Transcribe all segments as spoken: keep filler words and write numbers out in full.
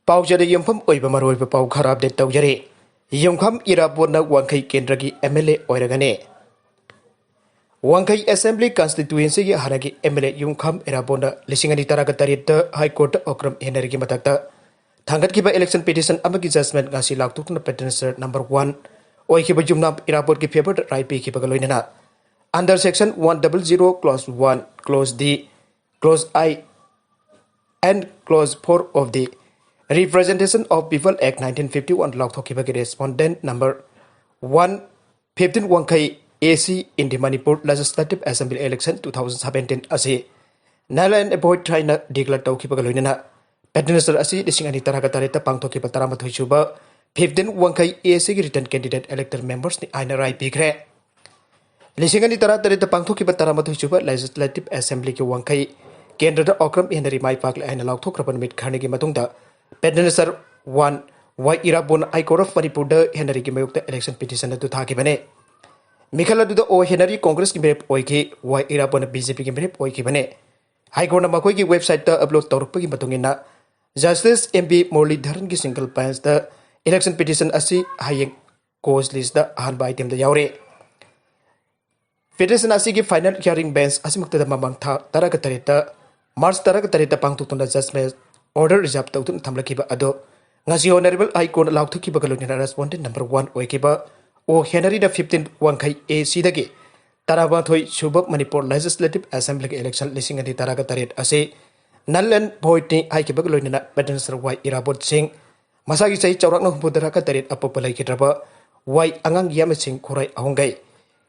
ꯄꯥꯎꯖꯦꯗ ꯌꯨꯝꯐꯝ ꯑꯣꯏꯕ ꯃꯔꯨꯑꯣꯏꯕ ꯄꯥꯎ ꯈꯔ ꯑꯞꯗꯦꯠ ꯇꯧꯖꯔꯤ꯫ ꯌꯨꯝꯈꯝ ꯏꯔꯥꯕꯣꯠꯅ ꯋꯥꯡꯈꯩ ꯀꯦꯟꯗ꯭ꯔꯒꯤ ꯑꯦꯝ ꯑꯦꯜ ꯑꯦ ꯑꯣꯏꯔꯒꯅꯤ꯫ ꯋꯥꯡꯈꯩ ꯑꯦꯁꯦꯝꯕ꯭ꯂꯤ ꯀꯟꯁꯇꯤꯇ꯭ꯋꯦꯟꯁꯤꯒꯤ ꯍꯥꯟꯅꯒꯤ ꯑꯦꯝ ꯑꯦꯜ ꯑꯦ ꯌꯨꯝꯈꯝ ꯏꯔꯥꯕꯣꯠꯅ ꯂꯤꯁꯤꯡ ꯑꯅꯤ ꯇꯔꯥꯒ ꯇꯔꯦꯠꯇ ꯍꯥꯏ ꯀꯣꯔꯠꯇ ꯑꯣꯀ꯭ꯔꯝ ꯍꯦꯅꯔꯤꯒꯤ ꯃꯊꯛꯇ ꯊꯥꯡꯒꯠꯈꯤꯕ ꯏꯂꯦꯛꯁꯟ ꯄꯤꯇꯤꯁꯟ ꯑꯃꯒꯤ ꯖꯖꯃꯦꯟ ꯉꯁꯤ ꯂꯥꯎꯊꯣꯛꯇꯨꯅ ꯄꯦꯇꯤꯁꯅꯔ ꯅꯝꯕꯔ ꯋꯥꯟ ꯑꯣꯏꯈꯤꯕ ꯌꯨꯝꯅꯥꯝ ꯏꯔꯥꯕꯣꯠꯀꯤ ꯐꯦꯚꯔꯗ ꯔꯥꯏ ꯄꯤꯈꯤꯕꯒ ꯂꯣꯏꯅꯅ under section one double zero clause one clause D clause I and clause four of the Representation of People Act nineteen fifty one ꯂꯥꯎꯊꯣꯛꯈꯤꯕꯒꯤ respondent number one fifteen Wangkhei A C in the Manipur Legislative Assembly Election two thousand seventeen ꯑꯁꯤ null and void ꯍꯥꯏꯅ declare ꯇꯧꯈꯤꯕꯒ ꯂꯣꯏꯅꯅ ꯄꯦꯇꯤꯁꯅꯔ ꯑꯁꯤ ꯂꯤꯁꯤꯡ ꯑꯅꯤ ꯇꯔꯥꯒ ꯇꯔꯦꯠꯇ ꯄꯥꯡꯊꯣꯛꯈꯤꯕ ꯇꯔꯥꯃꯥꯊꯣꯏ ꯁꯨꯕ ꯐꯤꯐꯇꯤꯟ ꯋꯥꯡꯈꯩ A C ꯒꯤ ꯔꯤꯇꯟ ꯀꯦꯟꯗꯤꯗꯦꯠ ꯏꯂꯦꯛꯇꯦꯗ ꯃꯦꯝꯕꯔꯁꯅꯤ ꯍꯥꯏꯅ ꯔꯥꯏ ꯄꯤꯈ꯭ꯔꯦ꯫ ꯂꯤꯁꯤꯡ ꯑꯅꯤ ꯇꯔꯥ ꯇꯔꯦꯠꯇ ꯄꯥꯡꯊꯣꯛꯈꯤꯕ ꯇꯔꯥꯃꯥꯊꯣꯏ ꯁꯨꯕ ꯂꯦꯖꯤꯁꯂꯦꯇꯤꯚ ꯑꯦꯁꯦꯝꯕ꯭ꯂꯤꯒꯤ ꯋꯥꯡꯈꯩ ꯀꯦꯟꯗ꯭ꯔꯗ ꯑꯣꯀ꯭ꯔꯝ ꯍꯦꯅꯔꯤ ꯃꯥꯏ ꯄꯥꯛꯂꯦ ꯍꯥꯏꯅ ꯂꯥꯎꯊꯣꯛꯈ꯭ꯔꯕ ꯅꯨꯃꯤꯠ ꯈꯔꯅꯤꯒꯤ ꯃꯇꯨꯡꯗ petitioner one Y Irabot high court of ꯃꯅꯤꯄꯨꯔꯗ ꯍꯦꯅꯔꯤꯒꯤ ꯃꯥꯌꯣꯛꯇ ꯏꯂꯦꯛꯁꯟ ꯄꯤꯇꯤꯁꯟ ꯑꯗꯨ ꯊꯥꯈꯤꯕꯅꯤ꯫ ꯃꯤꯈꯜ ꯑꯗꯨꯗ ꯑꯣ ꯍꯦꯅꯔꯤ ꯀꯣꯡꯒ꯭ꯔꯦꯁꯀꯤ ꯃꯤꯔꯦꯞ ꯑꯣꯏꯈꯤ, ꯋꯥꯏ ꯏꯔꯥꯕꯣꯟꯅ ꯕꯤ ꯖꯦ ꯄꯤꯒꯤ ꯃꯤꯔꯦꯞ ꯑꯣꯏꯈꯤꯕꯅꯤ꯫ ꯍꯥꯏ ꯀꯣꯔꯠꯅ ꯃꯈꯣꯏꯒꯤ ꯋꯦꯕꯁꯥꯏꯠꯇ ꯑꯞꯂꯣꯗ ꯇꯧꯔꯛꯄꯒꯤ ꯃꯇꯨꯡ ꯏꯟꯅ ꯖꯁꯇꯤꯁ ꯑꯦꯝ ꯕꯤ ꯃꯨꯔꯂꯤꯙꯔꯟꯒꯤ ꯁꯤꯡꯒꯜ ꯕꯦꯟꯁꯇ ꯏꯂꯦꯛꯁꯟ ꯄꯤꯇꯤꯁꯟ ꯑꯁꯤ ꯍꯌꯦꯡ ꯀꯣꯖ ꯂꯤꯁꯇ ꯑꯍꯥꯟꯕ ꯑꯥꯏꯇꯦꯝꯗ ꯌꯥꯎꯔꯤ꯫ ꯄꯤꯇꯤꯁꯟ ꯑꯁꯤꯒꯤ ꯐꯥꯏꯅꯦꯜ ꯍꯤꯌꯥꯔꯤꯡ ꯕꯦꯟꯁ ꯑꯁꯤꯃꯛꯇꯗ ꯃꯃꯥꯡ ꯊꯥ ꯇꯔꯥꯒ ꯇꯔꯦꯠꯇ, ꯃꯥꯔꯆ ꯇꯔꯥꯒ ꯇꯔꯦꯠꯇ ꯄꯥꯡꯊꯣꯛꯇꯨꯅ ꯖꯖꯃꯦꯟ ꯑꯣꯔꯗꯔ ꯔꯤꯖꯥꯔꯚ ꯇꯧꯗꯨꯅ ꯊꯝꯂꯛꯈꯤꯕ ꯑꯗꯨ ꯉꯁꯤ ꯑꯣꯅꯔꯦꯕꯜ ꯍꯥꯏ ꯀꯣꯔꯠꯅ ꯂꯥꯎꯊꯣꯛꯈꯤꯕꯒ ꯂꯣꯏꯅꯅ ꯔꯦꯁꯄꯣꯟꯗꯦꯟ ꯅꯝꯕꯔ ꯋꯥꯟ ꯑꯣꯏꯈꯤꯕ ꯑꯣ ꯍꯦꯅꯔꯤꯅ ꯐꯤꯐꯇꯤꯟ ꯋꯥꯡꯈꯩ ꯑꯦ ꯁꯤꯗꯒꯤ ꯇꯔꯥꯃꯥꯊꯣꯏ ꯁꯨꯕ ꯃꯅꯤꯄꯨꯔ ꯂꯦꯖꯤꯁꯂꯦꯇꯤꯚ ꯑꯦꯁꯦꯝꯕ꯭ꯂꯤꯒꯤ ꯏꯂꯦꯛꯁꯟ ꯂꯤꯁꯤꯡ ꯑꯅꯤ ꯇꯔꯥꯒ ꯇꯔꯦꯠ ꯑꯁꯤ ꯅꯜ ꯑꯦꯟ ꯚꯣꯏꯗꯅꯤ ꯍꯥꯏꯈꯤꯕꯒ ꯂꯣꯏꯅꯅ ꯄꯦꯇꯤꯁꯅꯔ ꯋꯥꯏ ꯏꯔꯥꯕꯣꯠ ꯁꯤꯡ, ꯃꯁꯥꯒꯤ ꯆꯍꯤ ꯆꯥꯎꯔꯥꯛꯅ ꯍꯨꯝꯐꯨꯇꯔꯥꯒ ꯇꯔꯦꯠ ꯑꯄꯣꯛꯄ ꯂꯩꯈꯤꯗ꯭ꯔꯕ ꯋꯥꯏ ꯑꯉꯥꯡ ꯌꯥꯃꯁꯤꯡ ꯈꯨꯔꯥꯏ ꯑꯍꯨꯝꯒꯩ,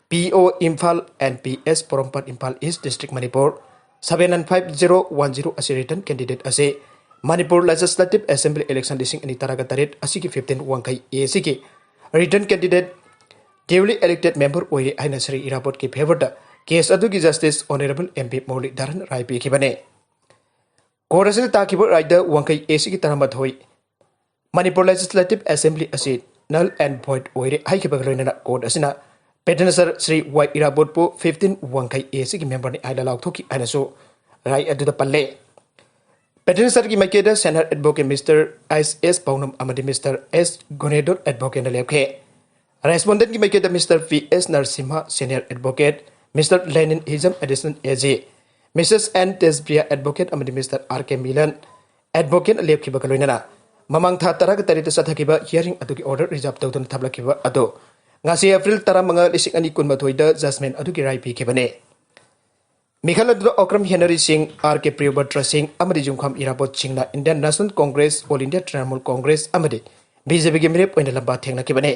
P O Imphal N P S Porompat Imphal east district Manipur seven nine five zero one zero ꯑꯁꯤ ꯔꯤꯇꯟ ꯀꯦꯟꯗꯤꯗꯦꯠ ꯑꯁꯤ ꯃꯅꯤꯄꯨꯔ ꯂꯦꯖꯤꯁꯂꯦꯇꯤꯚ ꯑꯦꯁꯦꯝꯕ꯭ꯂꯤ ꯏꯂꯦꯛꯁꯟ ꯂꯤꯁꯤꯡ ꯑꯅꯤ ꯇꯔꯥꯒ ꯇꯔꯦꯠ ꯑꯁꯤꯒꯤ ꯐꯤꯐꯇꯤꯟ ꯋꯥꯡꯈꯩ ꯑꯦ ꯁꯤꯒꯤ ꯔꯤꯇꯟ ꯀꯦꯟꯗꯤꯗꯦꯠ ꯗ꯭ꯌꯨꯂꯤ ꯏꯂꯦꯛꯇꯦꯗ ꯃꯦꯝꯕꯔ ꯑꯣꯏꯔꯦ ꯍꯥꯏꯅ ꯁ꯭ꯔꯤ ꯏꯔꯥꯕꯣꯠꯀꯤ ꯐꯦꯚꯔꯗ ꯀꯦꯁ ꯑꯗꯨꯒꯤ ꯖꯁꯇꯤꯁ ꯑꯣꯅꯔꯦꯕꯜ ꯑꯦꯝ ꯕꯤ ꯃꯨꯔꯂꯤꯙꯔꯟ ꯔꯥꯏ ꯄꯤꯈꯤꯕꯅꯤ꯫ ꯀꯣꯔꯠ ꯑꯁꯤꯅ ꯇꯥꯈꯤꯕ ꯔꯥꯏꯗ ꯋꯥꯡꯈꯩ ꯑꯦ ꯁꯤꯒꯤ ꯇꯔꯥꯃꯥꯊꯣꯏ ꯃꯅꯤꯄꯨꯔ ꯂꯦꯖꯤꯁꯂꯦꯇꯤꯚ ꯑꯦꯁꯦꯝꯕ꯭ꯂꯤ ꯑꯁꯤ ꯅꯜ ꯑꯦꯟ ꯚꯣꯏꯗ ꯑꯣꯏꯔꯦ ꯍꯥꯏꯈꯤꯕꯒ ꯂꯣꯏꯅꯅ ꯀꯣꯔꯠ ꯑꯁꯤꯅ ꯄꯦꯇꯤꯁꯅꯔ ꯁ꯭ꯔꯤ ꯋꯥꯏ ꯏꯔꯥꯕꯣꯠꯄꯨ ꯐꯤꯐꯇꯤꯟ ꯋꯥꯡꯈꯩ ꯑꯦ ꯁꯤꯒꯤ ꯃꯦꯝꯕꯔꯅꯤ ꯍꯥꯏꯅ ꯂꯥꯎꯊꯣꯛꯈꯤ ꯍꯥꯏꯅꯁꯨ ꯔꯥꯏ ꯑꯗꯨꯗ ꯄꯜꯂꯦ꯫ Petitionerꯒꯤ ꯃꯥꯏꯀꯩꯗ senior advocate Mister S S ꯄꯥꯎꯅꯝ ꯑꯃꯗꯤ Mister S ꯒꯨꯅꯦꯗꯣꯠ advocateꯅ ꯂꯦꯞꯈꯤ꯫ Respondentꯀꯤ ꯃꯥꯏꯀꯩꯗ Mister P S Narasimha senior advocate, Mister ꯂꯦꯅꯤꯟ ꯍꯤꯖꯝ additional AG, Missus N ꯇꯦꯖꯄ꯭ꯔꯤꯌꯥ advocate ꯑꯃꯗꯤ Mister R K Milan advocate ꯂꯦꯞꯈꯤꯕꯒ ꯂꯣꯏꯅꯅ ꯃꯃꯥꯡ ꯊꯥ ꯇꯔꯥꯒ ꯇꯔꯦꯠꯇ ꯆꯠꯊꯈꯤꯕ hearing ꯑꯗꯨꯒꯤ order reserve ꯇꯧꯗꯨꯅ ꯊꯝꯂꯛꯈꯤꯕ ꯑꯗꯨ ꯉꯁꯤ April ꯇꯔꯥꯃꯉꯥ, ꯂꯤꯁꯤꯡ ꯑꯅꯤ ꯀꯨꯟꯃꯥꯊꯣꯏꯗ judgment ꯑꯗꯨꯒꯤ ꯔꯥꯏ ꯄꯤꯈꯤꯕꯅꯤ꯫ ꯃꯤꯈꯜ ꯑꯗꯨꯗ ꯑꯣꯀ꯭ꯔꯝ ꯍꯦꯅꯔꯤ ꯁꯤꯡ, R K ꯄ꯭ꯔꯤꯌꯣꯕ꯭ꯔꯇ ꯁꯤꯡ ꯑꯃꯗꯤ ꯌꯨꯝꯈꯥꯝ ꯏꯔꯥꯕꯣꯠ ꯁꯤꯡꯅ Indian National Congress, All India Trinamool Congress ꯑꯃꯗꯤ BJPꯒꯤ ꯃꯤꯔꯦꯞ ꯑꯣꯏꯅ ꯂꯝꯕꯥ ꯊꯦꯡꯅꯈꯤꯕꯅꯤ꯫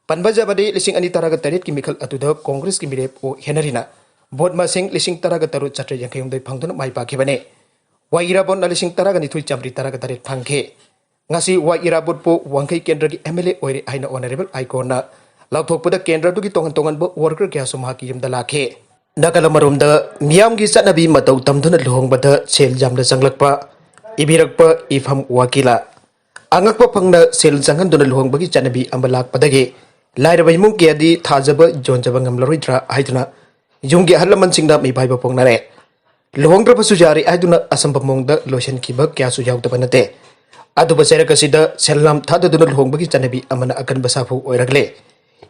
ꯄꯟꯕ ꯌꯥꯕꯗꯤ, ꯂꯤꯁꯤꯡ ꯑꯅꯤ ꯇꯔꯥꯒ ꯇꯔꯦꯠꯀꯤ ꯃꯤꯈꯜ ꯑꯗꯨꯗ ꯀꯣꯡꯒ꯭ꯔꯦꯁꯀꯤ ꯃꯤꯔꯦꯞ ꯑꯣ ꯍꯦꯅꯔꯤꯅ ꯚꯣꯠ ꯃꯁꯤꯡ ꯂꯤꯁꯤꯡ ꯇꯔꯥꯒ ꯇꯔꯨꯛ ꯆꯥꯇ꯭ꯔꯦꯠ ꯌꯥꯡꯈꯩ ꯍꯨꯝꯗꯣꯏ ꯐꯪꯗꯨꯅ ꯃꯥꯏ ꯄꯥꯛꯈꯤꯕꯅꯤ꯫ ꯋꯥꯏ ꯏꯔꯥꯕꯣꯠꯅ ꯂꯤꯁꯤꯡ ꯇꯔꯥꯒ ꯅꯤꯊꯣꯏ ꯆꯥꯃꯔꯤ ꯇꯔꯥꯒ ꯇꯔꯦꯠ ꯐꯪꯈꯤ꯫ ꯉꯁꯤ ꯋꯥꯏ ꯏꯔꯥꯕꯣꯠꯄꯨ ꯋꯥꯡꯈꯩ ꯀꯦꯟꯗ꯭ꯔꯒꯤ MLA ꯑꯣꯏꯔꯦ ꯍꯥꯏꯅ Honourable High Courtꯅ ꯂꯥꯎꯊꯣꯛꯄꯗ ꯀꯦꯟꯗ꯭ꯔ ꯑꯗꯨꯒꯤ ꯇꯣꯉꯥꯟ ꯇꯣꯉꯥꯟꯕ worker ꯀꯌꯥꯁꯨ ꯃꯍꯥꯛꯀꯤ ꯌꯨꯝꯗ ꯂꯥꯛꯈꯤ꯫ ꯅꯥꯀꯜ ꯑꯃꯔꯣꯝꯗ, ꯃꯤꯌꯥꯝꯒꯤ ꯆꯠꯅꯕꯤ ꯃꯇꯧ ꯇꯝꯗꯨꯅ ꯂꯨꯍꯣꯡꯕꯗ ꯁꯦꯜ ꯌꯥꯝꯅ ꯆꯪꯂꯛꯄ, ꯏꯕꯤꯔꯛꯄ ꯏꯐꯝ ꯋꯥꯀꯤꯂ꯫ ꯑꯉꯛꯄ ꯐꯪꯅ ꯁꯦꯜ ꯆꯪꯍꯟꯗꯨꯅ ꯂꯨꯍꯣꯡꯕꯒꯤ ꯆꯠꯅꯕꯤ ꯑꯃ ꯂꯥꯛꯄꯗꯒꯤ ꯂꯥꯏꯔꯕ ꯏꯃꯨꯡ ꯀꯌꯥꯗꯤ ꯊꯥꯖꯕ ꯌꯣꯟꯖꯕ ꯉꯝꯂꯔꯣꯏꯗ꯭ꯔꯥ ꯍꯥꯏꯗꯨꯅ ꯌꯨꯝꯒꯤ ꯑꯍꯜ ꯂꯃꯟꯁꯤꯡꯅ ꯃꯤꯄꯥꯏꯕ ꯐꯣꯡꯅꯔꯦ꯫ ꯂꯨꯍꯣꯡꯗ꯭ꯔꯕꯁꯨ ꯌꯥꯔꯦ ꯍꯥꯏꯗꯨꯅ ꯑꯁꯝꯕ ꯃꯑꯣꯡꯗ ꯂꯣꯏꯁꯤꯟꯈꯤꯕ ꯀꯌꯥꯁꯨ ꯌꯥꯎꯗꯕ ꯅꯠꯇꯦ꯫ ꯑꯗꯨꯕꯨ ꯆꯩꯔꯛ ꯑꯁꯤꯗ ꯁꯦꯜ ꯂꯥꯝ ꯊꯥꯗꯗꯨꯅ ꯂꯨꯍꯣꯡꯕꯒꯤ ꯆꯠꯅꯕꯤ ꯑꯃꯅ ꯑꯀꯟꯕ ꯁꯥꯐꯨ ꯑꯣꯏꯔꯛꯂꯦ꯫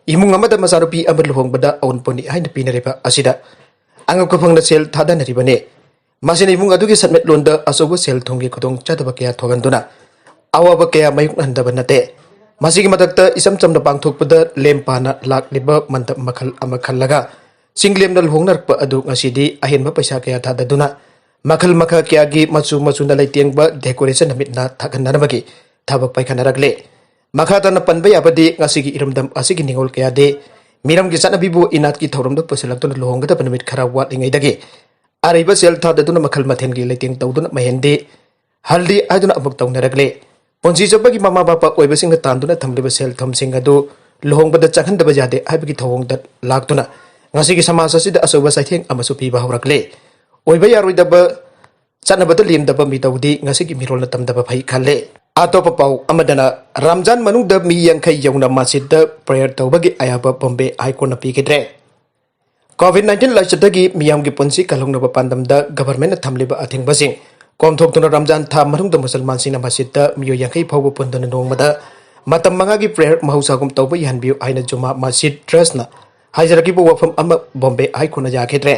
ꯏꯃꯨꯡ ꯑꯃꯗ ꯃꯆꯥꯅꯨꯄꯤ ꯑꯃ ꯂꯨꯍꯣꯡꯕꯗ ꯑꯎꯟꯄꯣꯠꯅꯤ ꯍꯥꯏꯅ ꯄꯤꯅꯔꯤꯕ ꯑꯁꯤꯗ ꯑꯉꯛꯄ ꯐꯪꯅ ꯁꯦꯜ ꯊꯥꯗꯅꯔꯤꯕꯅꯤ꯫ ꯃꯁꯤꯅ ꯏꯃꯨꯡ ꯑꯗꯨꯒꯤ ꯁꯦꯟꯃꯤꯠꯂꯣꯟꯗ ꯑꯆꯧꯕ ꯁꯦꯜ ꯊꯨꯝꯒꯤ ꯈꯨꯗꯣꯡꯆꯥꯗꯕ ꯀꯌꯥ ꯊꯣꯛꯍꯟꯗꯨꯅ ꯑꯋꯥꯕ ꯀꯌꯥ ꯃꯥꯌꯣꯛꯅꯍꯟꯗꯕ ꯅꯠꯇꯦ꯫ ꯃꯁꯤꯒꯤ ꯃꯊꯛꯇ ꯏꯆꯝ ꯆꯝꯅ ꯄꯥꯡꯊꯣꯛꯄꯗ ꯂꯦꯝ ꯄꯥꯅ ꯂꯥꯛꯂꯤꯕ ꯃꯟꯗꯞ ꯃꯈꯜ ꯑꯃ ꯈꯜꯂꯒ ꯆꯤꯡꯂꯦꯝꯅ ꯂꯨꯍꯣꯡꯅꯔꯛꯄ ꯑꯗꯨ ꯉꯁꯤꯗꯤ ꯑꯍꯦꯟꯕ ꯄꯩꯁꯥ ꯀꯌꯥ ꯊꯥꯗꯗꯨꯅ ꯃꯈꯜ ꯃꯈꯥ ꯀꯌꯥꯒꯤ ꯃꯆꯨ ꯃꯆꯨꯅ ꯂꯩꯇꯦꯡꯕ decoration ꯃꯤꯠ ꯅꯥ ꯊꯛꯍꯟꯅꯅꯕꯒꯤ ꯊꯕꯛ ꯄꯥꯏꯈꯠꯅꯔꯛꯂꯦ꯫ ꯃꯈꯥ ꯇꯥꯅ ꯄꯟꯕ ꯌꯥꯕꯗꯤ, ꯉꯁꯤꯒꯤ ꯏꯔꯝꯗꯝ ꯑꯁꯤꯒꯤ ꯅꯤꯉꯣꯜ ꯀꯌꯥꯗꯤ ꯃꯤꯔꯝꯒꯤ ꯆꯠꯅꯕꯤꯕꯨ ꯏꯅꯥꯠꯀꯤ ꯊꯧꯔꯝꯗ ꯄꯨꯁꯤꯜꯂꯛꯇꯨꯅ ꯂꯨꯍꯣꯡꯒꯗꯕ ꯅꯨꯃꯤꯠ ꯈꯔ ꯋꯥꯠꯂꯤꯉꯩꯗꯒꯤ ꯑꯔꯩꯕ ꯁꯦꯜ ꯊꯥꯗꯗꯨꯅ ꯃꯈꯜ ꯃꯊꯦꯜꯒꯤ ꯂꯩꯇꯦꯡ ꯇꯧꯗꯨꯅ ꯃꯍꯦꯟꯗꯤ ꯍꯜꯗꯤ ꯍꯥꯏꯗꯨꯅ ꯑꯃꯨꯛ ꯇꯧꯅꯔꯛꯂꯦ꯫ ꯄꯨꯟꯁꯤ ꯆꯨꯞꯄꯒꯤ ꯃꯃꯥ ꯃꯄꯥ ꯑꯣꯏꯕꯁꯤꯡꯅ ꯇꯥꯟꯗꯨꯅ ꯊꯝꯂꯤꯕ ꯁꯦꯜ ꯊꯨꯝꯁꯤꯡ ꯑꯗꯨ ꯂꯨꯍꯣꯡꯕꯗ ꯆꯪꯍꯟꯗꯕ ꯌꯥꯗꯦ ꯍꯥꯏꯕꯒꯤ ꯊꯧꯑꯣꯡꯗ ꯂꯥꯛꯇꯨꯅ ꯉꯁꯤꯒꯤ ꯁꯃꯥꯖ ꯑꯁꯤꯗ ꯑꯆꯧꯕ ꯆꯩꯊꯦꯡ ꯑꯃꯁꯨ ꯄꯤꯕ ꯍꯧꯔꯛꯂꯦ꯫ ꯑꯣꯏꯕ ꯌꯥꯔꯣꯏꯗꯕ ꯆꯠꯅꯕꯗ ꯂꯦꯝꯗꯕ ꯃꯤꯇꯧꯗꯤ ꯉꯁꯤꯒꯤ ꯃꯤꯔꯣꯜꯅ ꯇꯝꯗꯕ ꯐꯩ ꯈꯜꯂꯦ꯫ ꯑꯇꯣꯞꯄ ꯄꯥꯎ ꯑꯃꯗꯅ, ꯔꯝꯖꯥꯟ ꯃꯅꯨꯡꯗ ꯃꯤ ꯌꯥꯡꯈꯩ ꯌꯧꯅ ꯃꯁꯖꯤꯗꯇ prayer ꯇꯧꯕꯒꯤ ꯑꯌꯥꯕ ꯕꯣꯝꯕꯦ ꯍꯥꯏ ꯀꯣꯔꯠꯅ ꯄꯤꯈꯤꯗ꯭ꯔꯦ꯫ COVID nineteen ꯂꯥꯏꯆꯠꯇꯒꯤ ꯃꯤꯌꯥꯝꯒꯤ ꯄꯨꯟꯁꯤ ꯀꯜꯍꯧꯅꯕ ꯄꯥꯟꯗꯝꯗ ꯒꯚꯔꯟꯃꯦꯟꯠꯅ ꯊꯝꯂꯤꯕ ꯑꯊꯤꯡꯕꯁꯤꯡ ꯀꯣꯝꯊꯣꯛꯇꯨꯅ ꯔꯝꯖꯥꯟ ꯊꯥ ꯃꯅꯨꯡꯗ ꯃꯨꯁꯜꯃꯥꯟꯁꯤꯡꯅ ꯃꯁꯖꯤꯗꯇ ꯃꯤꯑꯣꯏ ꯌꯥꯡꯈꯩ ꯐꯥꯎꯕ ꯄꯨꯟꯗꯨꯅ ꯅꯣꯡꯃꯗ ꯃꯇꯝ ꯃꯉꯥꯒꯤ prayer ꯃꯍꯧꯁꯥꯒꯨꯝ ꯇꯧꯕ ꯌꯥꯍꯟꯕꯤꯌꯨ ꯍꯥꯏꯅ ꯖꯨꯃꯥ ꯃꯁꯖꯤꯗ ꯇ꯭ꯔꯁꯅ ꯍꯥꯏꯖꯔꯛꯈꯤꯕ ꯋꯥꯐꯝ ꯑꯃ ꯕꯣꯝꯕꯦ ꯍꯥꯏ ꯀꯣꯔꯠꯅ ꯌꯥꯈꯤꯗ꯭ꯔꯦ꯫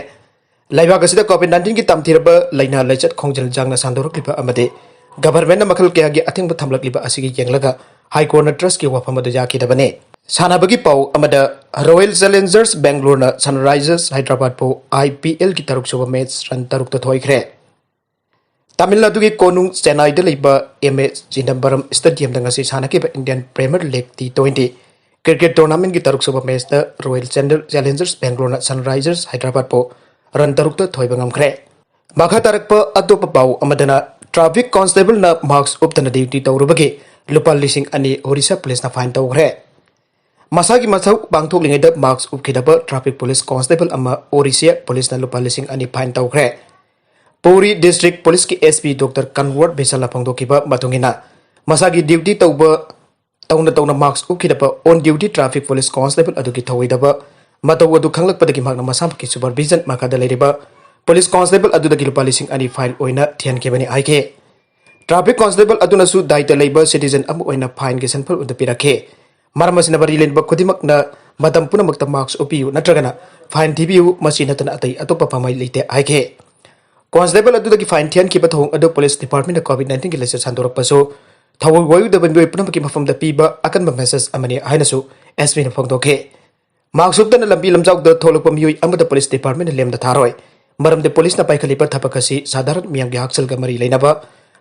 ꯂꯩꯕꯥꯛ ꯑꯁꯤꯗ COVID nineteenꯒꯤ ꯇꯝꯊꯤꯔꯕ ꯂꯥꯏꯅꯥ ꯂꯥꯏꯆꯠ ꯈꯣꯡꯖꯦꯜ ꯖꯥꯡꯅ ꯁꯟꯗꯣꯔꯛꯂꯤꯕ ꯑꯃꯗꯤ ꯒꯚꯔꯟꯃꯦꯟꯠꯅ ꯃꯈꯜ ꯀꯌꯥꯒꯤ ꯑꯊꯤꯡꯕ ꯊꯝꯂꯛꯂꯤꯕ ꯑꯁꯤꯒꯤ ꯌꯦꯡꯂꯒ ꯍꯥꯏ ꯀꯣꯔꯠꯅ ꯇ꯭ꯔꯁꯀꯤ ꯋꯥꯐꯝ ꯑꯗꯨ ꯌꯥꯈꯤꯗꯕꯅꯤ꯫ ꯁꯥꯟꯅꯕꯒꯤ ꯄꯥꯎ ꯑꯃꯗ, ꯔꯣꯌꯦꯜ ꯆꯦꯂꯦꯟꯖꯔꯁ ꯕꯦꯡꯒ꯭ꯂꯣꯔꯅ ꯁꯟꯔꯥꯏꯖꯔꯁ ꯍꯥꯏꯗ꯭ꯔꯕꯥꯗꯄꯨ IPLꯒꯤ ꯇꯔꯨꯛꯁꯨꯕ ꯃꯦꯆ ꯔꯟ ꯇꯔꯨꯛꯇ ꯊꯣꯏꯈ꯭ꯔꯦ꯫ ꯇꯥꯃꯤꯜ ꯅꯥꯗꯨꯒꯤ ꯀꯣꯅꯨꯡ ꯆꯦꯟꯅꯥꯏꯗ ꯂꯩꯕ M A Chidambaram Stadiumꯗ ꯉꯁꯤ ꯁꯥꯟꯅꯈꯤꯕ Indian Premier League T twenty cricket tournamentꯀꯤ ꯇꯔꯨꯛꯁꯨꯕ ꯃꯦꯆꯇ ꯔꯣꯌꯦꯜ ꯆꯦꯂꯦꯟꯖꯔꯁ ꯕꯦꯡꯒ꯭ꯂꯣꯔꯅ ꯁꯟꯔꯥꯏꯖꯔꯁ ꯍꯥꯏꯗ꯭ꯔꯕꯥꯗꯄꯨ ꯔꯟ ꯇꯔꯨꯛꯇ ꯊꯣꯏꯕ ꯉꯝꯈ꯭ꯔꯦ꯫ ꯃꯈꯥ ꯇꯥꯔꯛꯄ ꯑꯇꯣꯞꯄ ꯄꯥꯎ ꯑꯃꯗꯅ, traffic constableꯅ mask ꯎꯞꯇꯅ duty ꯇꯧꯔꯨꯕꯒꯤ ꯂꯨꯄꯥ ꯂꯤꯁꯤꯡ ꯑꯅꯤ Orissa policeꯅ fine ꯇꯧꯈ꯭ꯔꯦ꯫ ꯃꯁꯥꯒꯤ ꯃꯊꯧ ꯄꯥꯡꯊꯣꯛꯂꯤꯉꯩꯗ mask ꯎꯞꯈꯤꯗꯕ traffic police constable ꯑꯃ Orissa policeꯅ ꯂꯨꯄꯥ ꯂꯤꯁꯤꯡ ꯑꯅꯤ fine ꯇꯧꯈ꯭ꯔꯦ꯫ ꯄꯨꯔꯤ district policeꯀꯤ SP Doctor Kanwar Bishalꯅ ꯐꯣꯡꯗꯣꯛꯈꯤꯕ ꯃꯇꯨꯡ ꯏꯟꯅ, ꯃꯁꯥꯒꯤ duty ꯇꯧꯕ ꯇꯧꯅ ꯇꯧꯅ mask ꯎꯞꯈꯤꯗꯕ on duty traffic police constable ꯑꯗꯨꯒꯤ ꯊꯧꯑꯣꯏꯗꯕ ꯃꯇꯧ ꯑꯗꯨ ꯈꯪꯂꯛꯄꯗꯒꯤ ꯃꯍꯥꯛꯅ ꯃꯁꯥꯃꯛꯀꯤ supervision ꯃꯈꯥꯗ ꯂꯩꯔꯤꯕ police constable ꯑꯗꯨꯗꯒꯤ ꯂꯨꯄꯥ ꯂꯤꯁꯤꯡ ꯑꯅꯤ fine ꯑꯣꯏꯅ ꯊꯤꯍꯟꯈꯤꯕꯅꯤ ꯍꯥꯏꯈꯤ꯫ Traffic constable ꯑꯗꯨꯅꯁꯨ ꯗꯥꯏꯇ ꯂꯩꯕ citizen ꯑꯃ ꯑꯣꯏꯅ fineꯒꯤ ꯁꯦꯟꯐꯝ ꯑꯗꯨ ꯄꯤꯔꯛꯈꯤ꯫ ꯃꯔꯝ ꯑꯁꯤꯅ ꯃꯔꯤ ꯂꯩꯅꯕ ꯈꯨꯗꯤꯡꯃꯛꯅ ꯃꯇꯝ ꯄꯨꯝꯅꯃꯛꯇ mask ꯎꯞꯄꯤꯌꯨ ꯅꯠꯇ꯭ꯔꯒꯅ fine ꯊꯤꯕꯤꯌꯨ, ꯃꯁꯤ ꯅꯠꯇꯅ ꯑꯇꯩ ꯑꯇꯣꯞꯄ ꯄꯥꯝꯕꯩ ꯂꯩꯇꯦ ꯍꯥꯏꯈꯤ꯫ Constable ꯑꯗꯨꯗꯒꯤ fine ꯊꯤꯍꯟꯈꯤꯕ ꯊꯧꯑꯣꯡ ꯑꯗꯨ police departmentꯅ COVID nineteenꯒꯤ ꯂꯥꯏꯆꯠ ꯁꯟꯗꯣꯔꯛꯄꯁꯨ ꯊꯑꯣꯏ ꯋꯥꯌꯨꯗꯕ ꯃꯤꯑꯣꯏ ꯄꯨꯝꯅꯃꯛꯀꯤ ꯃꯐꯝꯗ ꯄꯤꯕ ꯑꯀꯟꯕ message ꯑꯃꯅꯤ ꯍꯥꯏꯅꯁꯨ SPꯅ ꯐꯣꯡꯗꯣꯛꯈꯤ꯫ Mask ꯎꯞꯇꯅ ꯂꯝꯕꯤ ꯂꯝꯖꯥꯎꯗ ꯊꯣꯛꯂꯛꯄ ꯃꯤꯑꯣꯏ ꯑꯃꯗ police departmentꯅ ꯂꯦꯝꯅ ꯊꯥꯔꯣꯏ꯫ ꯃꯔꯝꯗꯤ policeꯅ ꯄꯥꯏꯈꯠꯂꯤꯕ ꯊꯕꯛ ꯑꯁꯤ ꯁꯥꯙꯥꯔꯟ ꯃꯤꯌꯥꯝꯒꯤ ꯍꯛꯁꯦꯜꯒ ꯃꯔꯤ ꯂꯩꯅꯕ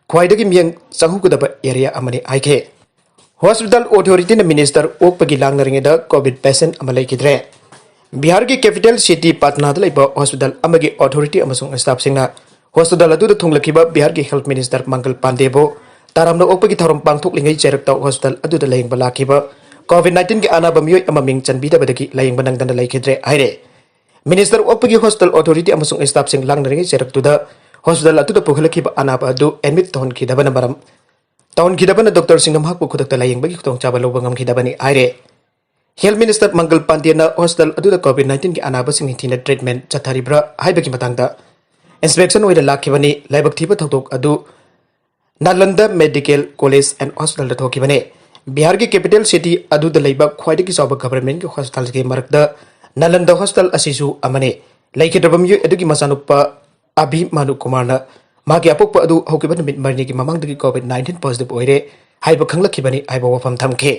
ꯈ꯭ꯋꯥꯏꯗꯒꯤ ꯃꯤꯠꯌꯦꯡ ꯆꯪꯍꯧꯒꯗꯕ area ꯑꯃꯅꯤ ꯍꯥꯏꯈꯤ꯫ Hospital authorityꯅ minister ꯑꯣꯛꯄꯒꯤ ꯂꯥꯡꯅꯔꯤꯉꯩꯗ COVID patient ꯑꯃ ꯂꯩꯈꯤꯗ꯭ꯔꯦ꯫ ꯕꯤꯍꯥꯔꯒꯤ capital city ꯄꯠꯅꯥꯗ ꯂꯩꯕ hospital ꯑꯃꯒꯤ authority ꯑꯃꯁꯨꯡ staffꯁꯤꯡꯅ hospital ꯑꯗꯨꯗ ꯊꯨꯡꯂꯈꯤꯕ ꯕꯤꯍꯥꯔꯒꯤ health minister ꯃꯪꯒꯜ ꯄꯥꯟꯗꯦꯕꯨ ꯇꯔꯥꯝꯅ ꯑꯣꯛꯄꯒꯤ ꯊꯧꯔꯝ ꯄꯥꯡꯊꯣꯛꯂꯤꯉꯩ ꯆꯩꯔꯛꯇ hospital ꯑꯗꯨꯗ ꯂꯥꯌꯦꯡꯕ ꯂꯥꯛꯈꯤꯕ COVID nineteenꯒꯤ ꯑꯅꯥꯕ ꯃꯤꯑꯣꯏ ꯑꯃ ꯃꯤꯡ ꯆꯟꯕꯤꯗꯕꯗꯒꯤ ꯂꯥꯌꯦꯡꯕ ꯅꯪꯗꯅ ꯂꯩꯈꯤꯗ꯭ꯔꯦ ꯍꯥꯏꯔꯦ꯫ Minister ꯑꯣꯛꯄꯒꯤ hospital authority ꯑꯃꯁꯨꯡ staffꯁꯤꯡ ꯂꯥꯡꯅꯔꯤꯉꯩ ꯆꯩꯔꯛꯇꯨꯗ hospital ꯑꯗꯨꯗ ꯄꯨꯈꯠꯂꯛꯈꯤꯕ ꯑꯅꯥꯕ ꯑꯗꯨ admit ꯇꯧꯍꯟꯈꯤꯗꯕꯅ ꯃꯔꯝ ꯇꯧꯍꯟꯈꯤꯗꯕꯅ doctorꯁꯤꯡꯅ ꯃꯍꯥꯛꯄꯨ ꯈꯨꯗꯛꯇ ꯂꯥꯌꯦꯡꯕꯒꯤ ꯈꯨꯗꯣꯡꯆꯥꯕ ꯂꯧꯕ ꯉꯝꯈꯤꯗꯕꯅꯤ ꯍꯥꯏꯔꯦ꯫ Health minister ꯃꯪꯒꯜ ꯄꯥꯟꯗꯦꯅ hospital ꯑꯗꯨꯗ COVID nineteenꯒꯤ ꯑꯅꯥꯕꯁꯤꯡ ꯅꯤꯡꯊꯤꯅ treatment ꯆꯠꯊꯔꯤꯕ꯭ꯔꯥ ꯍꯥꯏꯕꯒꯤ ꯃꯇꯥꯡꯗ ꯏꯟꯁꯄꯦꯛꯁꯟ ꯑꯣꯏꯅ ꯂꯥꯛꯈꯤꯕꯅꯤ꯫ ꯂꯥꯏꯕꯛ ꯊꯤꯕ ꯊꯧꯗꯣꯛ ꯑꯗꯨ ꯅꯥꯂꯟꯗ ꯃꯦꯗꯤꯀꯦꯜ ꯀꯣꯂꯦꯖ ꯑꯦꯟ ꯍꯣꯁꯄꯤꯇꯥꯜꯗ ꯊꯣꯛꯈꯤꯕꯅꯤ꯫ ꯕꯤꯍꯥꯔꯒꯤ ꯀꯦꯄꯤꯇꯦꯜ ꯁꯤꯇꯤ ꯑꯗꯨꯗ ꯂꯩꯕ ꯈ꯭ꯋꯥꯏꯗꯒꯤ ꯆꯥꯎꯕ ꯒꯚꯔꯟꯃꯦꯟꯠꯀꯤ ꯍꯣꯁꯄꯤꯇꯥꯜꯒꯤ ꯃꯔꯛꯇ ꯅꯥꯂꯟꯗ ꯍꯣꯁꯄꯤꯇꯥꯜ ꯑꯁꯤꯁꯨ ꯑꯃꯅꯤ꯫ ꯂꯩꯈꯤꯗ꯭ꯔꯕ ꯃꯤꯑꯣꯏ ꯑꯗꯨꯒꯤ ꯃꯆꯥꯅꯨꯄꯥ ꯑꯚꯤ ꯃꯥꯅꯨ ꯀꯨꯃꯥꯔꯅ ꯃꯍꯥꯛꯀꯤ ꯑꯄꯣꯛꯄ ꯑꯗꯨ ꯍꯧꯈꯤꯕ ꯅꯨꯃꯤꯠ ꯃꯔꯤꯅꯤꯒꯤ ꯃꯃꯥꯡꯗꯒꯤ ꯀꯣꯚꯤꯗ ꯅꯥꯏꯟꯇꯤꯟ ꯄꯣꯖꯤꯇꯤꯚ ꯑꯣꯏꯔꯦ ꯍꯥꯏꯕ ꯈꯪꯂꯛꯈꯤꯕꯅꯤ ꯍꯥꯏꯕ ꯋꯥꯐꯝ ꯊꯝꯈꯤ꯫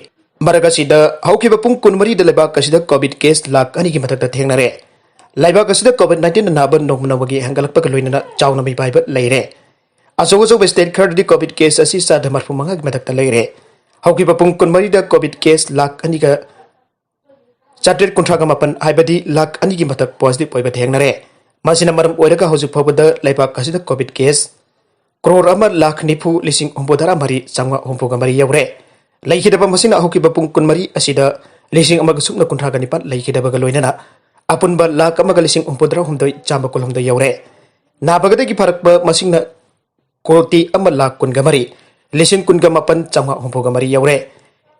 ꯃꯔꯛ ꯑꯁꯤꯗ ꯍꯧꯈꯤꯕ ꯄꯨꯡ ꯀꯨꯟꯃꯔꯤꯗ ꯂꯩꯕꯥꯛ ꯑꯁꯤꯗ ꯀꯣꯚꯤꯗ ꯀꯦꯁ ꯂꯥꯈ ꯑꯅꯤꯒꯤ ꯃꯊꯛꯇ ꯊꯦꯡꯅꯔꯦ꯫ ꯂꯩꯕꯥꯛ ꯑꯁꯤꯗ ꯀꯣꯚꯤꯗ ꯅꯥꯏꯟꯇꯤꯟ ꯅꯥꯕ ꯅꯣꯡꯃ ꯅꯣꯡꯃꯒꯤ ꯍꯦꯟꯒꯠꯂꯛꯄꯒ ꯂꯣꯏꯅꯅ ꯆꯥꯎꯅ ꯃꯤꯄꯥꯏꯕ ꯂꯩꯔꯦ꯫ ꯑꯆꯧ ꯑꯆꯧꯕ ꯁ꯭ꯇꯦꯠ ꯈꯔꯗꯗꯤ ꯀꯣꯚꯤꯗ ꯀꯦꯁ ꯑꯁꯤ ꯆꯥꯗ ꯃꯔꯐꯨ ꯃꯉꯥꯒꯤ ꯃꯊꯛꯇ ꯂꯩꯔꯦ꯫ ꯍꯧꯈꯤꯕ ꯄꯨꯡ ꯀꯨꯟꯃꯔꯤꯗ ꯀꯣꯚꯤꯗ ꯀꯦꯁ ꯂꯥꯈ ꯑꯅꯤꯒ ꯆꯥꯇ꯭ꯔꯦꯠ ꯀꯨꯟꯊ꯭ꯔꯥꯒ ꯃꯥꯄꯟ, ꯍꯥꯏꯕꯗꯤ ꯂꯥꯈ ꯑꯅꯤꯒꯤ ꯃꯊꯛ ꯄꯣꯖꯤꯇꯤꯚ ꯑꯣꯏꯕ ꯊꯦꯡꯅꯔꯦ꯫ ꯃꯁꯤꯅ ꯃꯔꯝ ꯑꯣꯏꯔꯒ ꯍꯧꯖꯤꯛ ꯐꯥꯎꯕꯗ ꯂꯩꯕꯥꯛ ꯑꯁꯤꯗ ꯀꯣꯚꯤꯗ ꯀꯦꯁ ꯀ꯭ꯔꯣꯔ ꯑꯃ ꯂꯥꯈ ꯅꯤꯐꯨ ꯂꯤꯁꯤꯡ ꯍꯨꯝꯐꯨꯇꯔꯥ ꯃꯔꯤ ꯆꯥꯝꯃꯉꯥ ꯍꯨꯝꯐꯨꯒ ꯃꯔꯤ ꯌꯧꯔꯦ꯫ ꯂꯩꯈꯤꯗꯕ ꯃꯁꯤꯡꯅ ꯍꯧꯈꯤꯕ ꯄꯨꯡ ꯀꯨꯟꯃꯔꯤ ꯑꯁꯤꯗ ꯂꯤꯁꯤꯡ ꯑꯃꯒ ꯁꯨꯞꯅ ꯀꯨꯟꯊ꯭ꯔꯥꯒ ꯅꯤꯄꯥꯟ ꯂꯩꯈꯤꯗꯕꯒ ꯂꯣꯏꯅꯅ ꯑꯄꯨꯟꯕ ꯂꯥꯈ ꯑꯃꯒ ꯂꯤꯁꯤꯡ ꯍꯨꯝꯐꯨꯇꯔꯥꯍꯨꯝꯗꯣꯏ ꯆꯥꯝꯃ ꯀꯨꯟꯍꯨꯝꯗꯣꯏ ꯌꯧꯔꯦ꯫ ꯅꯥꯕꯒꯗꯒꯤ ꯐꯔꯛꯄ ꯃꯁꯤꯡꯅ ꯀꯣꯇꯤ ꯑꯃ ꯂꯥꯈ ꯀꯨꯟꯒ ꯃꯔꯤ ꯂꯤꯁꯤꯡ ꯀꯨꯟꯒ ꯃꯥꯄꯟ ꯆꯥꯝꯃꯉꯥ ꯍꯨꯝꯐꯨꯒ ꯃꯔꯤ ꯌꯧꯔꯦ꯫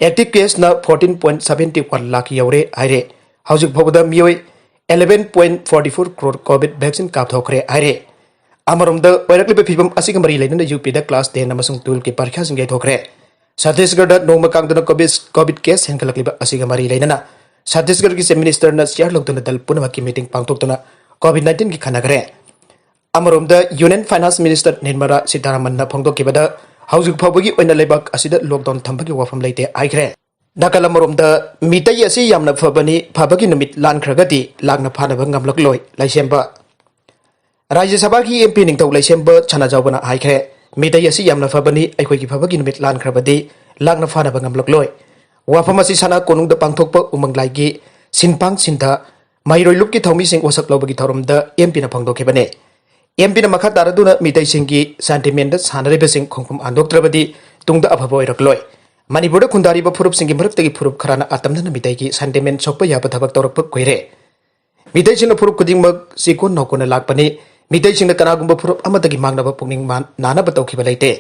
ꯑꯦꯛꯇꯤꯚ ꯀꯦꯁꯅ fourteen point seventy one lakh ꯌꯧꯔꯦ ꯍꯥꯏꯔꯦ꯫ ꯍꯧꯖꯤꯛ ꯐꯥꯎꯕꯗ ꯃꯤꯑꯣꯏ eleven point forty four crore covid vaccine ꯀꯥꯞꯊꯣꯛꯈ꯭ꯔꯦ ꯍꯥꯏꯔꯦ꯫ ꯑꯃꯔꯣꯝꯗ ꯑꯣꯏꯔꯛꯂꯤꯕ ꯐꯤꯕꯝ ꯑꯁꯤꯒ ꯃꯔꯤ ꯂꯩꯅꯅ ꯌꯨ ꯄꯤꯗ ꯀ꯭ꯂꯥꯁ ꯇꯦꯟ ꯑꯃꯁꯨꯡ ꯇꯨꯋꯦꯜꯐꯀꯤ ꯄꯔꯤꯈ꯭ꯌꯥꯁꯤꯡ ꯌꯩꯊꯣꯛꯈ꯭ꯔꯦ꯫ ꯁꯠꯇꯤꯁꯒꯔꯗ ꯅꯣꯡꯃ ꯀꯥꯡꯗꯅ ꯀꯣꯚꯤꯗ ꯀꯣꯚꯤꯗ ꯀꯦꯁ ꯍꯦꯟꯒꯠꯂꯛꯂꯤꯕ ꯑꯁꯤꯒ ꯃꯔꯤ ꯂꯩꯅꯅ ꯁꯠꯇꯤꯁꯒꯔꯒꯤ ꯆꯤꯐ ꯃꯤꯅꯤꯁꯇꯔꯅ ꯆꯤꯌꯥꯔ ꯂꯧꯗꯨꯅ ꯗꯜ ꯄꯨꯝꯅꯃꯛꯀꯤ ꯃꯤꯇꯤꯡ ꯄꯥꯡꯊꯣꯛꯇꯨꯅ ꯀꯣꯚꯤꯗ ꯅꯥꯏꯟꯇꯤꯟꯒꯤ ꯈꯟꯅꯈ꯭ꯔꯦ꯫ ꯑꯃꯔꯣꯝꯗ ꯌꯨꯅꯤꯌꯟ ꯐꯥꯏꯅꯥꯟꯁ ꯃꯤꯅꯤꯁꯇꯔ ꯅꯤꯔꯃꯂꯥ ꯁꯤꯇꯥꯔꯥꯃꯟꯅ ꯐꯣꯡꯗꯣꯛꯈꯤꯕꯗ ꯍꯧꯖꯤꯛ ꯐꯥꯎꯕꯒꯤ ꯑꯣꯏꯅ ꯂꯩꯕꯥꯛ ꯑꯁꯤꯗ ꯂꯣꯛꯗꯥꯎꯟ ꯊꯝꯕꯒꯤ ꯋꯥꯐꯝ ꯂꯩꯇꯦ ꯍꯥꯏꯈ꯭ꯔꯦ꯫ ꯅꯥꯀꯜ ꯑꯃꯔꯣꯝꯗ ꯃꯤꯇꯩ ꯑꯁꯤ ꯌꯥꯝꯅ ꯐꯕꯅꯤ, ꯐꯕꯒꯤ ꯅꯨꯃꯤꯠ ꯂꯥꯟꯈ꯭ꯔꯒꯗꯤ ꯂꯥꯛꯅ ꯐꯥꯅꯕ ꯉꯝꯂꯛꯂꯣꯏ, ꯂꯩꯁꯦꯝꯕ꯫ ꯔꯥꯖ꯭ꯌ ꯁꯚꯥꯒꯤ ꯑꯦꯝ ꯄꯤ ꯅꯤꯡꯊꯧ ꯂꯩꯁꯦꯝꯕ ꯁꯅꯥꯖꯥꯎꯕꯅ ꯍꯥꯏꯈ꯭ꯔꯦ, ꯃꯤꯇꯩ ꯑꯁꯤ ꯌꯥꯝꯅ ꯐꯕꯅꯤ, ꯑꯩꯈꯣꯏꯒꯤ ꯐꯕꯒꯤ ꯅꯨꯃꯤꯠ ꯂꯥꯟꯈ꯭ꯔꯕꯗꯤ ꯂꯥꯛꯅ ꯐꯥꯅꯕ ꯉꯝꯂꯛꯂꯣꯏ꯫ ꯋꯥꯐꯝ ꯑꯁꯤ ꯁꯅꯥ ꯀꯣꯅꯨꯡꯗ ꯄꯥꯡꯊꯣꯛꯄ ꯎꯃꯪ ꯂꯥꯏꯒꯤ ꯁꯤꯟꯄꯥꯡ ꯁꯤꯟꯊ ꯃꯍꯩꯔꯣꯏ ꯂꯨꯞꯀꯤ ꯊꯧꯃꯤꯁꯤꯡ ꯋꯥꯁꯛ ꯂꯧꯕꯒꯤ ꯊꯧꯔꯝꯗ ꯑꯦꯝ ꯄꯤꯅ ꯐꯣꯡꯗꯣꯛꯈꯤꯕꯅꯤ꯫ ꯑꯦꯝ ꯄꯤꯅ ꯃꯈꯥ ꯇꯥꯔꯗꯨꯅ ꯃꯤꯇꯩꯁꯤꯡꯒꯤ ꯁꯦꯟꯇꯤꯃꯦꯟꯗ ꯁꯥꯟꯅꯔꯤꯕꯁꯤꯡ ꯈꯣꯡꯐꯝ ꯍꯟꯗꯣꯛꯇ꯭ꯔꯕꯗꯤ ꯇꯨꯡꯗ ꯑꯐꯕ ꯑꯣꯏꯔꯛꯂꯣꯏ꯫ ꯃꯅꯤꯄꯨꯔꯗ ꯈꯨꯟꯗꯥꯔꯤꯕ ꯐꯨꯔꯨꯞꯁꯤꯡꯒꯤ ꯃꯔꯛꯇꯒꯤ ꯐꯨꯔꯨꯞ ꯈꯔꯅ ꯑꯇꯝꯅꯅ ꯃꯤꯇꯩꯒꯤ ꯁꯦꯟꯇꯤꯃꯦꯟ ꯁꯣꯛꯄ ꯌꯥꯕ ꯊꯕꯛ ꯇꯧꯔꯛꯄ ꯀꯨꯏꯔꯦ꯫ ꯃꯤꯇꯩꯁꯤꯡꯅ ꯐꯨꯔꯨꯞ ꯈꯨꯗꯤꯡꯃꯛ ꯆꯦꯛꯀꯣꯟ ꯅꯧꯀꯣꯟꯅ ꯂꯥꯛꯄꯅꯤ꯫ ꯃꯤꯇꯩꯁꯤꯡꯅ ꯀꯅꯥꯒꯨꯝꯕ ꯐꯨꯔꯨꯞ ꯑꯃꯠꯇꯒꯤ ꯃꯥꯡꯅꯕ ꯄꯨꯛꯅꯤꯡ ꯃꯥꯟ-, ꯅꯥꯅꯕ ꯇꯧꯈꯤꯕ ꯂꯩꯇꯦ꯫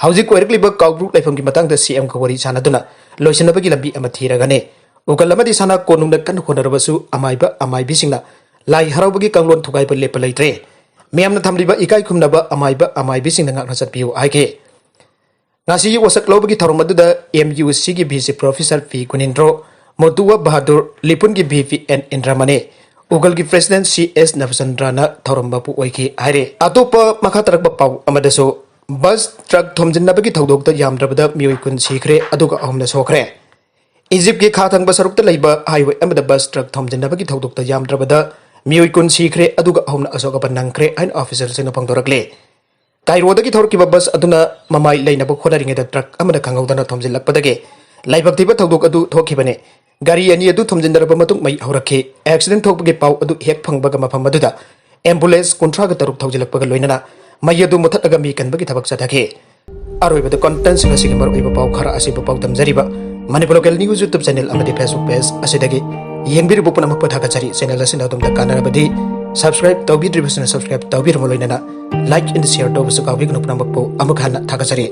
ꯍꯧꯖꯤꯛ ꯑꯣꯏꯔꯛꯂꯤꯕ ꯀꯥꯎꯕ꯭ꯔꯨ ꯂꯩꯐꯝꯒꯤ ꯃꯇꯥꯡꯗ ꯁꯤ ꯑꯦꯝꯒ ꯋꯥꯔꯤ ꯁꯥꯟꯅꯗꯨꯅ ꯂꯣꯏꯁꯤꯟꯅꯕꯒꯤ ꯂꯝꯕꯤ ꯑꯃ ꯊꯤꯔꯒꯅꯤ꯫ ꯎꯀꯜ ꯑꯃꯗꯤ ꯁꯅꯥ ꯀꯣꯅꯨꯡꯗ ꯀꯟꯅ ꯍꯣꯠꯅꯔꯕꯁꯨ ꯑꯃꯥꯏꯕ ꯑꯃꯥꯏꯕꯤꯁꯤꯡꯅ ꯂꯥꯏ ꯍꯔꯥꯎꯕꯒꯤ ꯀꯥꯡꯂꯣꯟ ꯊꯨꯒꯥꯏꯕ ꯂꯦꯞꯄ ꯂꯩꯇ꯭ꯔꯦ꯫ ꯃꯤꯌꯥꯝꯅ ꯊꯝꯂꯤꯕ ꯏꯀꯥꯏ ꯈꯨꯝꯅꯕ ꯑꯃꯥꯏꯕ ꯑꯃꯥꯏꯕꯤꯁꯤꯡꯅ ꯉꯥꯛꯅ ꯆꯠꯄꯤꯌꯨ ꯍꯥꯏꯈꯤ꯫ ꯉꯁꯤꯒꯤ ꯋꯥꯁꯛ ꯂꯧꯕꯒꯤ ꯊꯧꯔꯝ ꯑꯗꯨꯗ M U C ꯒꯤ V C Professor P ꯒꯨꯅꯤꯟꯗ꯭ꯔꯣ, ꯃꯣꯇꯨꯋꯥ Bahadur, ꯂꯤꯄꯨꯟꯒꯤ V P N ꯏꯟꯗ꯭ꯔꯃꯅꯤ, ꯎꯒꯜꯒꯤ President C S ꯅꯕꯆꯟꯗ꯭ꯔꯅ ꯊꯧꯔꯝ ꯃꯄꯨ ꯑꯣꯏꯈꯤ ꯍꯥꯏꯔꯤ꯫ ꯑꯇꯣꯞꯄ ꯃꯈꯥ ꯇꯥꯔꯛꯄ ꯄꯥꯎ ꯑꯃꯗꯁꯨ, ꯕꯁ ꯇ꯭ꯔꯛ ꯊꯣꯝꯖꯤꯟꯅꯕꯒꯤ ꯊꯧꯗꯣꯛꯇ ꯌꯥꯝꯗ꯭ꯔꯕꯗ ꯃꯤꯑꯣꯏ ꯀꯨꯟ ꯁꯤꯈ꯭ꯔꯦ, ꯑꯗꯨꯒ ꯑꯍꯨꯝꯅ ꯁꯣꯛꯈ꯭ꯔꯦ꯫ ꯏꯖꯤꯞꯀꯤ ꯈꯥ ꯊꯪꯕ ꯁꯔꯨꯛꯇ ꯂꯩꯕ highway ꯑꯃꯗ ꯕꯁ ꯇ꯭ꯔꯛ ꯊꯣꯝꯖꯤꯟꯅꯕꯒꯤ ꯊꯧꯗꯣꯛꯇ ꯌꯥꯝꯗ꯭ꯔꯕꯗ ꯃꯤꯑꯣꯏ ꯀꯨꯟ ꯁꯤꯈ꯭ꯔꯦ, ꯑꯗꯨꯒ ꯑꯍꯨꯝꯅ ꯑꯁꯣꯛ ꯑꯄꯟ ꯅꯪꯈ꯭ꯔꯦ ꯍꯥꯏꯅ officialꯁꯤꯡꯅ ꯐꯣꯡꯗꯣꯔꯛꯂꯤ꯫ ꯀꯥꯏꯔꯣꯗꯒꯤ ꯊꯧꯔꯛꯈꯤꯕ ꯕꯁ ꯑꯗꯨꯅ ꯃꯃꯥꯏ ꯂꯩꯅꯕ ꯍꯣꯠꯅꯔꯤꯉꯩꯗ ꯇ꯭ꯔꯛ ꯑꯃꯅ ꯈꯪꯍꯧꯗꯅ ꯊꯣꯝꯖꯤꯜꯂꯛꯄꯗꯒꯤ ꯂꯥꯏꯕꯛ ꯊꯤꯕ ꯊꯧꯗꯣꯛ ꯑꯗꯨ ꯊꯣꯛꯈꯤꯕꯅꯤ꯫ ꯒꯥꯔꯤ ꯑꯅꯤ ꯑꯗꯨ ꯊꯣꯝꯖꯤꯟꯅꯔꯕ ꯃꯇꯨꯡ ꯃꯩ ꯍꯧꯔꯛꯈꯤ꯫ Accident ꯊꯣꯛꯄꯒꯤ ꯄꯥꯎ ꯑꯗꯨ ꯍꯦꯛ ꯐꯪꯕꯒ ꯃꯐꯝ ꯑꯗꯨꯗ ambulance ꯀꯨꯟꯊ꯭ꯔꯥꯒ ꯇꯔꯨꯛ ꯊꯧꯖꯤꯜꯂꯛꯄꯒ ꯂꯣꯏꯅꯅ ꯃꯩ ꯑꯗꯨ ꯃꯨꯊꯠꯂꯒ ꯃꯤ ꯀꯟꯕꯒꯤ ꯊꯕꯛ ꯆꯠꯊꯈꯤ꯫ ꯑꯔꯣꯏꯕꯗ contents ꯉꯁꯤꯒꯤ ꯃꯔꯨꯑꯣꯏꯕ ꯄꯥꯎ ꯈꯔ ꯑꯁꯤꯕꯨ ꯄꯥꯎꯗꯝꯖꯔꯤꯕ Manipur Local News YouTube channel ꯑꯃꯗꯤ Facebook page ꯑꯁꯤꯗꯒꯤ ꯌꯦꯡꯕꯤꯔꯤꯕ ꯄꯨꯝꯅꯃꯛꯄꯨ ꯊꯥꯒꯠꯆꯔꯤ꯫ Channel ꯑꯁꯤꯅ ꯑꯗꯣꯝꯗ ꯀꯥꯟꯅꯔꯕꯗꯤ subscribe ꯇꯧꯕꯤꯗ꯭ꯔꯤꯕꯁꯤꯡꯅ subscribe ꯇꯧꯕꯤꯔꯕ ꯂꯣꯏꯅꯅ like and share ꯇꯧꯕꯁꯨ ꯀꯥꯎꯕꯤꯒꯅꯨ꯫ ꯄꯨꯝꯅꯃꯛꯄꯨ ꯑꯃꯨꯛ ꯍꯟꯅ ꯊꯥꯒꯠꯆꯔꯤ꯫